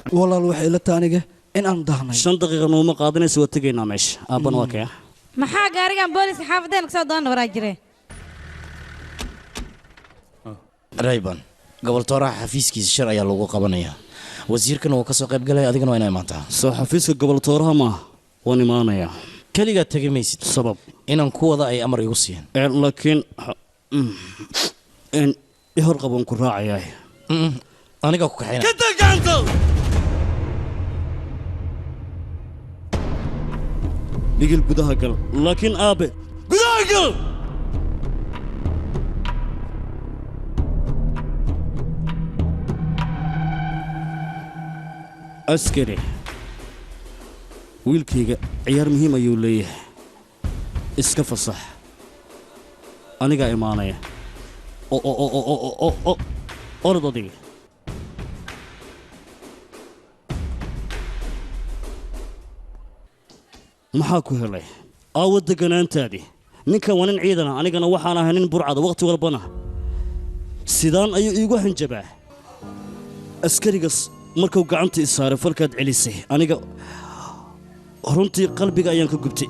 Walaal, waxay ila tahay aniga in aan dahnay. 5 daqiiqa nooma qaadanaysa, waa tegaynaa meesha. Aabbana waa kaya. Maxaa gaarigan booliska xaafadeen kasoo doona waraa jire? Rayban, gobol tooraha xafiiskiisa shir ayaa lagu qabanayaa. Wasiirkana wuu ka soo qayb galaya, adigana waa inaa imaantaa. Soo xafiiska gobol tooraha maaha? Waan imaanayaa. Keligaa tegi maysid. Sabab? Inaan ku wada ay amar igu siiyeen. Laakiin i hor qaban ku raacayaa. Anigaa ku kaxayna. Ka tag gacanta. Bigil, gudaha gal. Laakiin aabe, gudaha gal. Askari, wiilkayga ciyaar muhiim ayuu leeyahay. Iska fasax, anigaa imaanaya. O orod adiga. Maxaa ku helay? Aawo deganaantaadii? Ninkan waa nin ciidana, anigana waxaan ahay nin burcada. Wakhti walbana sidaan ayuu iigu hanjabaa. Askarigas markuu gacanta i saaray, falkaad celisay, aniga runtii qalbiga ayaan ka gubtay.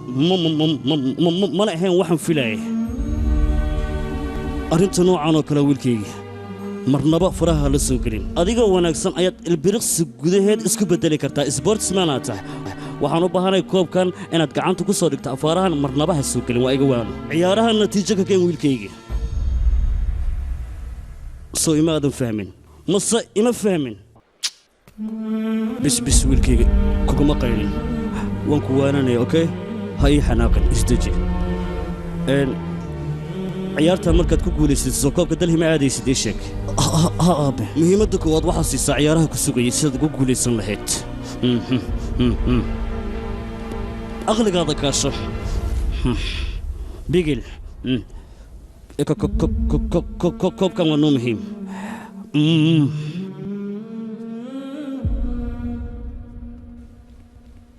Mana ahayn waxaan filaayay arrinta noocan oo kale. Wiilkayga marnaba faraha la soo gelin. Adigoo wanaagsan ayaad ilbiriqsi gudaheed isku beddeli kartaa. Sportsman aad tahay. Waxaan u baahanay koobkan inaad gacanta ku soo dhigto. Afaarahan marnaba ha soo gelin, waa iga waano. Ciyaarahan natiijo ka keen, wiilkayga. Soo ima aadan fahmin? Mase ima fahmin? Bis bis, wiilkayga, kuguma qaylin, waan ku waananaya. Okay, ha ii xanaaqin, isdeji. Ciyaartan markaad ku guulaysatid, soo koobka Delhi ma aadaysid? Ii sheeg. Ha aabe, muhiimadda koowaad waxaa siisaa ciyaaraha ku sugayay sidaad ugu guulaysan lahayd. Aqligaada kaasho, Bigil. Koobkan waa noo muhiim.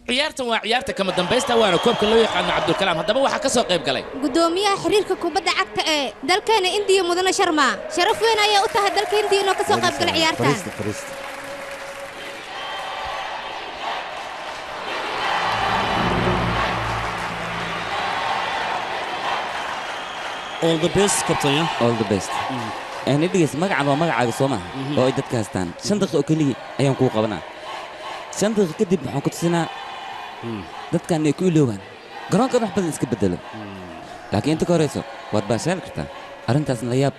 Ciyaartan waa ciyaarta kama dambaysta, waana koobka loo yaqaano Cabdulkalaam. Haddaba waxaa ka soo qayb galay gudoomiyaha xiriirka kubadda cagta ee dalkeena Indiya, mudane Sharma. Sharaf weyn ayaa u tahay dalka Indiya inuu ka soo qayb gala ciyaartan. All the best, captain. All the best. Dhegeysa, magacan waa magacaaga, soo maaha? Oo ay dadka haystaan. 5 daqiiqo oo keligii ayaan kuu qabanaa. 5 daqiiqo kadib waxaan ku tusinaa dadkan ay ku iloobaan garoonkan, wax badan iska bedelo. Laakiin inta ka horeyso waad baashaali kartaa. Arrintaasna la yaab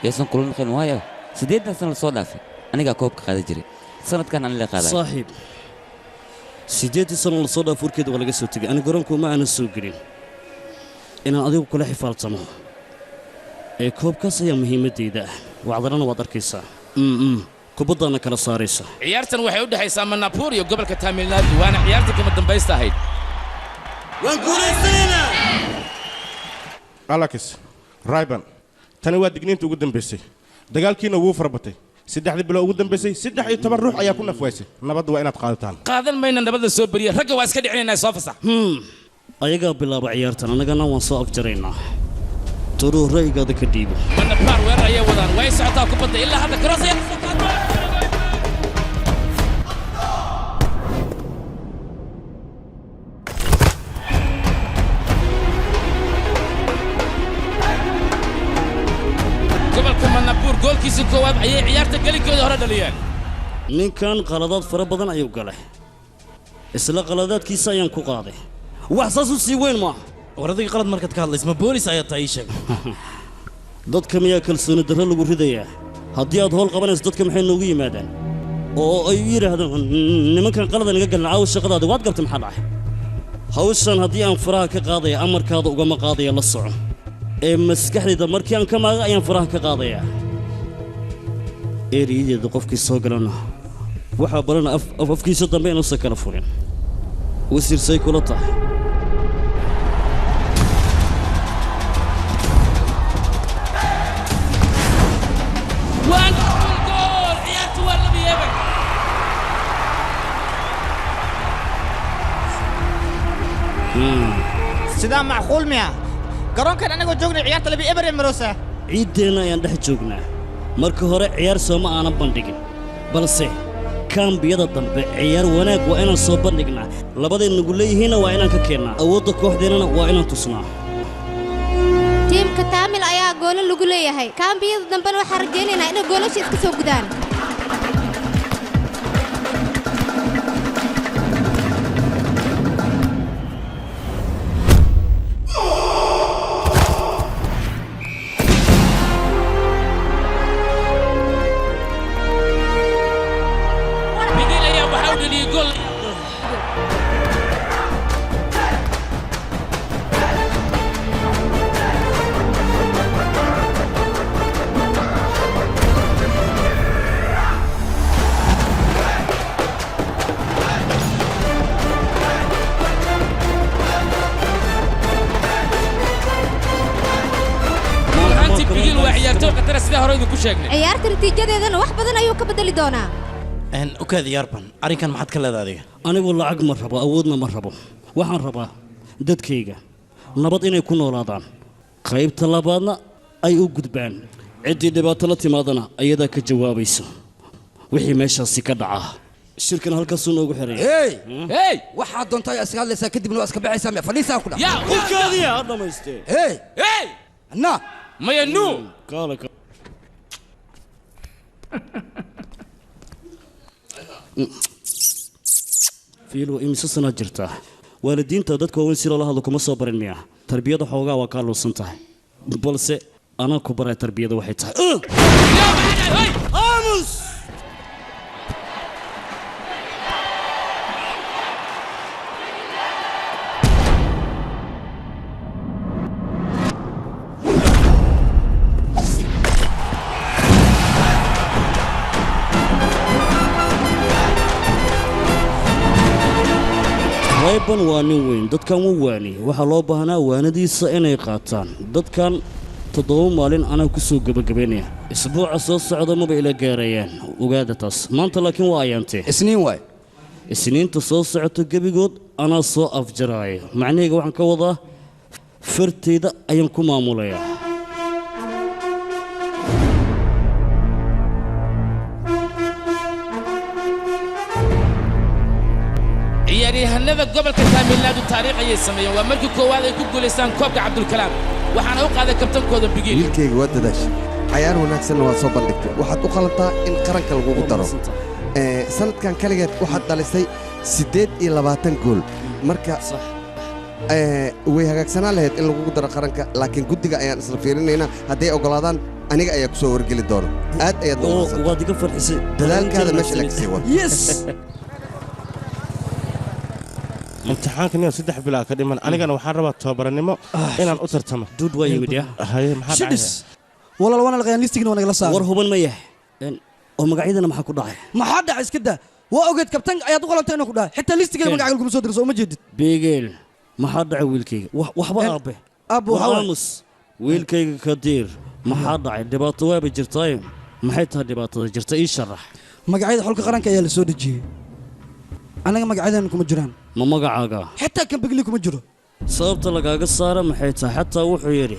yaysan kula naqin, waayo 8 sano lasoo dhaafay anigaa koobka qaadan jiray. Sanadkan ani la qaaday. Saaxiib, 8-dii sano lasoo dhaaf warkeeda waa laga soo tegay. Ani garoonku ma aanan soo gelin inaan adigu kula xifaaltamo ee koobkaas ayaa muhiimaddayda ah. Wacdarana waad arkaysaa, kubaddaana kala saaraysa. Ciyaartan waxay u dhexaysaa Manapur iyo gobolka Tamil Nadu, waana ciyaarta kama dambaysta ahayd. Waan guulaysanaynaa. Alex Rayban, tani waa digniinta ugu dambaysay. Dagaalkiina wuu farabatay. 3-dii bilo ugu dambaysay 13 ruux ayaa ku nafwaysay. Nabadda waa inaad qaadataan. Qaadan mayna nabadda. Soo beriya ragga, waa iska dhicinaynaa. Soo fasax. Ayagaa bilaaba ciyaartan, annagana waan soo afjaraynaa. Toruu, ra'yigaada ka dhiibo. Manapur weerar ayay wadaan. Way socotaa kubadda ilaa hadda. Cross ayaa kasoo qaadmay. Gobolka Manapur goolkiisa koowaad ayay ciyaarta gelinkooda hore dhaliyeen. Ninkan qaladaad fara badan ayuu galay, isla qaladaadkiisa ayaan ku qaaday. Wax saas u sii weyn maaha. War adiga, qalad markaad ka hadlays, ma boolis ayaa tahay? Ii sheeg. Dadka miyaa kalsooni darro lagu ridayaa? Haddii aad howl qabanayso, dadka maxay noogu yimaadaan oo ay u yidhaahdaan nimankan qalada naga galin? Caawa shaqadaadi waad gabtay, maxaa dhacay? Hawshan haddii aan faraha ka qaadaya, amarkaada ugama qaadaya, la soco. Ee maskaxdayda markii aan ka maaga ayaan faraha ka qaadayaa. Eeriyadeeda qofkii soo galana waxaa barana afkiisa dambe inuusan kala furin. Wasiir, say kula tahay? Waan gool! Ciyaartu waa 2-0. Sidaa macquul miya? Garoonkan anagoo joognay ciyaarta 2-0 ee maroosa. Ciiddeenna ayaan dhex joognaa. Marka hore ciyaar sooma aanan bandhigin, balse Kaambiyada dambe ciyaar wanaag waa inaan soo bandhignaa. Labaday nagu leeyihiinna waa inaan ka keennaa. Awoodda kooxdeennana waa inaan tusnaa. Tiimka Taamil ayaa goolo lagu leeyahay. Kaambiyada dambena waxaan rajaynaynaa inay goolasha iska soo gudaan. Bigil ayaa waxaa u dhaliyey gool. Runtii Bigil waa ciyaartoy khatara sida hore idinku sheegnay. Ciyaarta natiijadeedana wax badan ayuu ka bedeli doonaa. Ukaadi Yarban, arrinkan maxaad ka leedahay adiga? Anigu lacag ma rabo, awoodna ma rabo. Waxaan rabaa dadkayga nabad inay ku noolaadaan, qaybta labaadna ay u gudbaan. Ciddii dhibaato la timaadana ayadaa ka jawaabayso wixii meeshaasi ka dhacaa. Shirkan halkaasuu noogu xiray. Hey, waxaad doontaa ayaa iska hadlaysaa, kadibna waa iska baxaysaa. Miya fadhiisaa ku dhac? Ukaadiya ha dhamaystee. Hey, hey, na maya nu kaala fiilo, imise sanaad jirtaa? Waalidiinta dadka waaweyn si loola hadlo kuma soo barin miya? Tarbiyada xoogaa waa kaa luusan tahay, balse anaa ku baray tarbiyada waxay tahay. Aamus. Rayban waa nin weyn, dadkan wuu waani. Waxaa loo baahnaa waanadiisa inay qaataan. Dadkan 7 maalin anaa ku soo gebagabaynaya. Isbuuca soo socda maba ila gaarayaan, ogaada taas. Maanta laakiin waa ayaantee? Isniin waay. Isniinta soo socota gebigood anaa soo afjaraaya. Macnahayga waxaan ka wadaa fartayda ayaan ku maamulayaa. Ciyaaryahanada gobolka Taamilnaadu taariikh ayay sameeyeen. Waa markii koowaad ay ku guulaystaan koobka Cabdulkalaam, waxaana u qaaday kabtankooda Bigil. Wiilkayga, waa dadaashay, cayaar wanaagsanna waad soo bandhigtay. Waxaad u qalantaa in qaranka lagugu daro. Sanadkan kaligeed waxaad dhalisay 28 gool. Marka way hagaagsanaan lahayd in lagugu daro qaranka, laakiin guddiga ayaan isla fiirinaynaa. Hadday oggolaadaan, aniga ayaa ku soo wargeli doona. Aad ayaad Oo waad iga farxisay. Dadaalkaada meesha la kasii wad. Yes. Imtixaanka niyo 3 bilaa ka dhiman, anigana waxaan rabaa tababarannimo inaan u tartamo. Duud waa yimid ya. Haye, maxaa dhacay? Shidhis walaal, waana laqayaan listigina waa nagala saaray. War huban ma yahay? Oo magacyadana maxaa ku dhacay? Maxaa dhacay? Iska daa. Waa ogeed kabtan ayaad u qalantay inuu ku dhahay, xitaa listigeeda magacaaga laguma soo diro, soo ma jeedid? Bigel, maxaa dhacay wiilkayga? Waxba aabe. Aabbo, War waxaa waay- aamus wiilkayga Kadiir, maxaa dhacay? Dhibaato waaba jirtaaye, maxay tahay dhibaatada jirta? Ii sharax. Magacyada xulka qaranka ayaa la soo dejiyey, annaga magacyadeena kuma jiraan. Ma magacaaga? Xitaa kan Bigli kuma jiro. Sababta lagaaga saara maxay tahay? Xataa wuxuu yidhi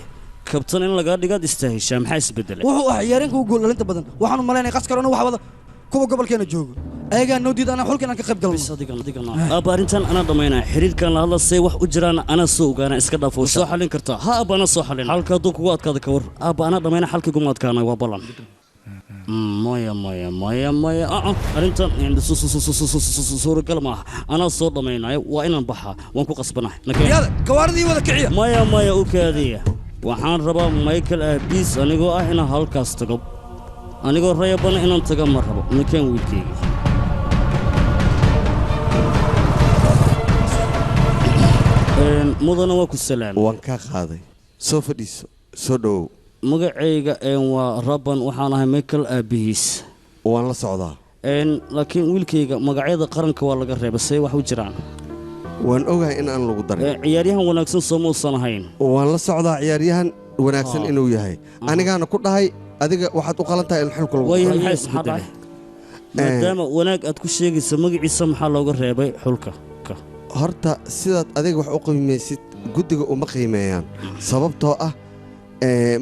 kabtan in lagaa dhigaad istaahishaa. Maxaa isbedelay? Wuxuu ah ciyaareenka ugu gool dhalinta badan. Waxaanu malaynaya qaskar inuu wax wada kuwa gobolkeena joogo ayagaa noo diida anaa xulka inaan ka qayb galno. Aabba, arrintan anaa dhammaynaya. Xiriirkan la hadla, say wax u jiraan anaa soo ogaana. Iska dhaaf, waa soo xallin kartaa. Ha aabba, anaa soo xallin. Xalka hadduu kugu adkaada ka war. Aabba, anaa dhammayna, xalkayguma adkaana, waa ballan. Maya maya maya maya, arrintan suuragal maaha. Anaa soo dhammaynaya, waa inaan baxaa, waan ku qasbanahay. Yaada gawaaridii wada kiciya. Maya maya, u kaadiya. Waxaan rabaa Michael aabiis anigoo ah inaan halkaas tago. Anigoo rayabana inaan taga ma rabo. Ninkaan wiilkayga. Mudana, waa ku salaam. Waan kaa qaaday, soo fadhiiso, soo dhowow. Magacayga waa Rabban, waxaan ahay Michael aabihiis. Waan la socdaa. Laakiin wiilkayga magacyada qaranka waa laga reebay, say wax u jiraan? Waan ogahay in aan lagu darin. Ciyaaryahan wanaagsan soo muusan ahayn? Waan la socdaa ciyaaryahan wanaagsan inuu yahay. Anigaana ku dhahay adiga waxaad u qalan tahay in xulka lagu Waayahay, daro. maxaa isbedelay maadaama wanaag aad ku sheegaysa? Magaciisa maxaa looga reebay xulka? Horta sidaad adiga wax u qiimaysid guddiga uma qiimeeyaan, sababtoo ah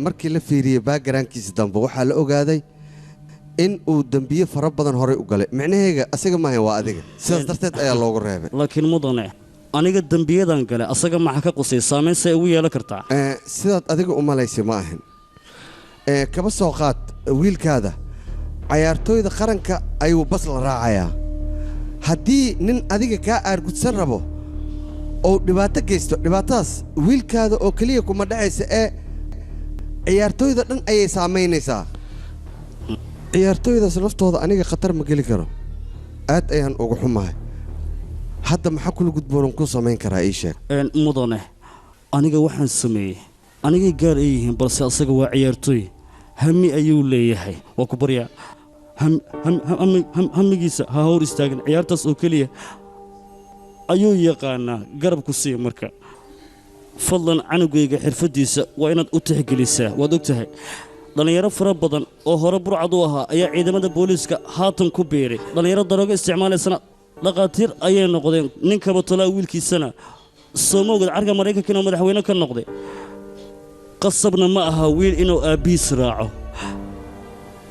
markii la fiiriyey backgroundkiisa dambe waxaa la ogaaday In uu dembiye fara badan horey u galay. Micnaheyga asiga maahan, waa adiga. Sidaas darteed ayaa loogu reebay. Laakiin mudane, aniga dembiyadan gale asaga maxaa ka qusay? Saamayn say ugu yeelan kartaa? Sidaad adiga u malaysay ma ahan. Kaba soo qaad wiilkaada cayaartooyda qaranka ayuu bas la raacayaa. Haddii nin adiga kaa aargudsan rabo oo dhibaato geysto, dhibaatadaas wiilkaada oo keliya kuma dhacaysa ee ciyaartooyda dhan ayay saamaynaysaa. Ciyaartooydaas laftooda aniga khatar ma geli karo. Aad ayaan ugu xumahay. Hadda maxaa kula gudboonan ku samayn karaa, ii sheeg? Mudane, aniga waxaan sameeyey anigay gaar ay yihiin, balse asaga waa ciyaartooy, hami ayuu leeyahay. Waa ku baryaa, hamigiisa ha hor istaagin. Ciyaartaas oo keliya ayuu yaqaanaa, garab ku siiya. Marka fadlan canugayga xirfaddiisa waa inaad u tixgelisaa. Waad og tahay dhallinyaro fara badan oo hore burcad u ahaa ayaa ciidamada booliiska haatan ku biiray. Dhallinyaro daroogo isticmaalaysana dhaqaatiir ayay noqdeen. Ninkaba tolaa wiilkiisana sooma ogad carka Maraykanka inuu madaxweyne ka noqday. Qasabna ma aha wiil inuu aabbihiis raaco.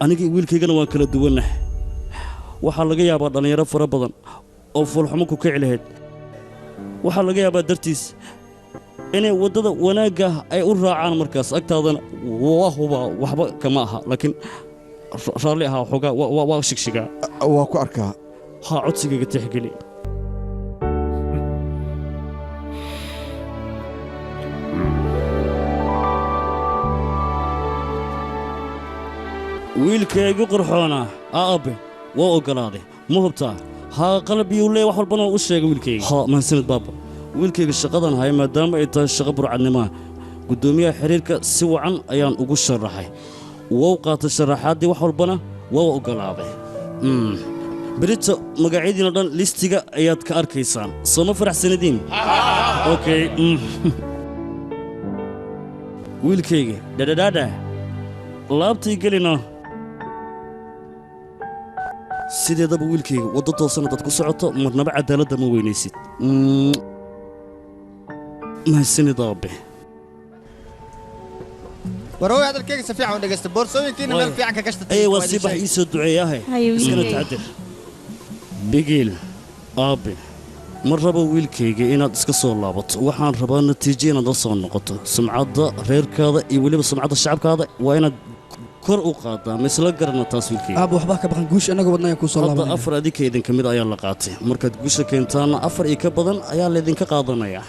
Aniga wiilkaygana waan kala duwannahay. Waxaa laga yaabaa dhallinyaro fara badan oo foolxumo ku kici lahayd, waxaa laga yaabaa dartiis inay waddada wanaagga ay u raacaan. Markaas agtaadana waa hubaa waxba kama aha, laakiin raalli ahaa, xoogaa waa shigshigaa. Waa ku arkaa. Haa, codsigayga tixgeli. Wiilkaygu qurxoona aabe waa oggolaaday, ma hubtaa? Haa, qalbiyuu leeya, wax walbana waa u sheegay wiilkayga. Haa, mahadsanid baaba. Wiilkayga shaqadan haya maadaama ay tahay shaqo burcadnimaa, guddoomiyaha xiriirka si wacan ayaan ugu sharaxay. Wou qaatay sharaxaaddii, wax walbana waa oggolaaday. Berito magacyadiina dhan listiga ayaad ka arkaysaan. Soo ma faraxsanadiin? Okay. Wiilkayga dhadhadhaadha laabtii gelina. Sideedaba wiilkayga waddo toosan haddaad ku socoto marnaba cadaaladda ma weynaysid. Mahadsanid aabe. Warooy, hadalkayga si fiican u dhegeysta. Boorsooyinkiina meel fiican ka gashta. Ee, waa sii bax, ii soo duceeyahay. Iskana taxadir bigiil. Aabe, ma rabo wiilkayga inaad iska soo laabato. Waxaan rabaa natiijo inaad la soo noqoto. Sumcadda reerkaada iyo weliba sumcadda shacabkaada waa inaad kor u qaadaa. Ma isla garana taas, wiilkayga? Aab, waxbaa ka baqan. Guusha annaga wadna ayaan kuu soo hadda laabanaya. Afar adinka idinka mid ayaa la qaatay. Markaad guusha keentaanna afar iyo ka badan ayaa laydinka qaadanaya.